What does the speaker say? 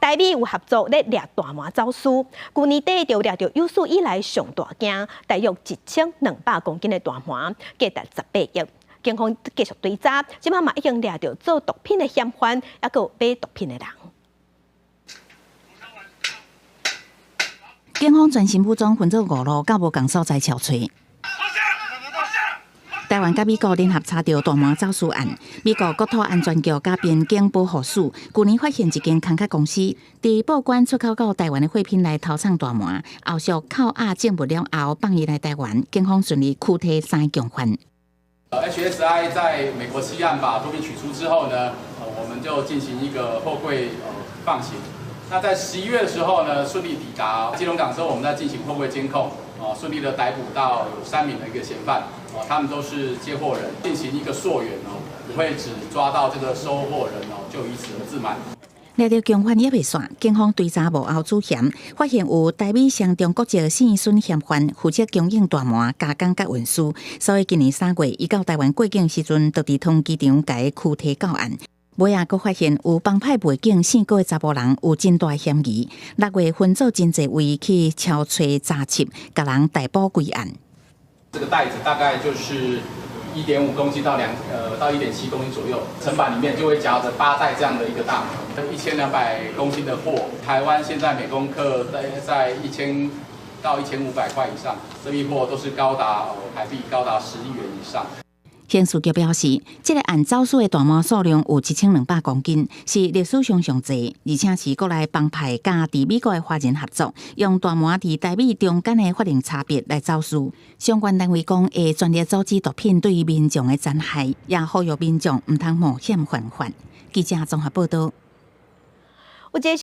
台美有合作咧掠大麻走私，舊年底就掠著有史以來上大件，大約1200公斤的大麻，價值18億。警方繼續追查，這擺嘛已經掠著做毒品的嫌犯，抑閣有買毒品的人。警方全新武裝分做五路，到無仝所在搜揣。台灣佮美國聯合查著大麻走私案，美國國土安全局佮邊境保護署舊年發現一間空殼公司，佇報關出口到台灣的貨品來偷藏大麻，後續扣押證物了後放伊來台灣，警方順利拘提三个共犯。 HSI 在美國西岸把毒品取出之後呢，我們就進行一個貨櫃放行。那在11月的時候呢，順利抵達基隆港之後，我們再進行貨櫃監控，哦，順利的逮捕到有三名的一個嫌犯，哦，他們都是接貨人，進行一個溯源哦，不會只抓到這個收貨人哦，就以此而自滿。掠著共犯猶未煞，警方追查幕後主嫌，發現有台美雙重國籍姓孫嫌犯負責供應大麻加工佮運輸，所以今年3月伊到台灣過境時陣，就佇桃園機場共伊拘提到案。尾仔閣發現有幫派背景姓郭的查埔人有真大嫌疑。6月分組真濟位去搜揣查緝，共人逮捕歸案。這個袋子大概就是1.5公斤到1.7公斤左右，層板裡面就會夾着8袋這樣的一個大麻，1200公斤的貨。台灣現在每公克在1000到1500塊以上，這批貨都是高達台幣高達10億元以上。刑事局表示，這個案走私的大麻數量有1200公斤，是歷史上上濟，而且是國內幫派佮佇美國的華人合作，用大麻佇台美中間的法令差別來走私。相關單位講，會全力阻止毒品對民眾的殘害，也呼籲民眾毋通冒險犯法。記者綜合報道。有一個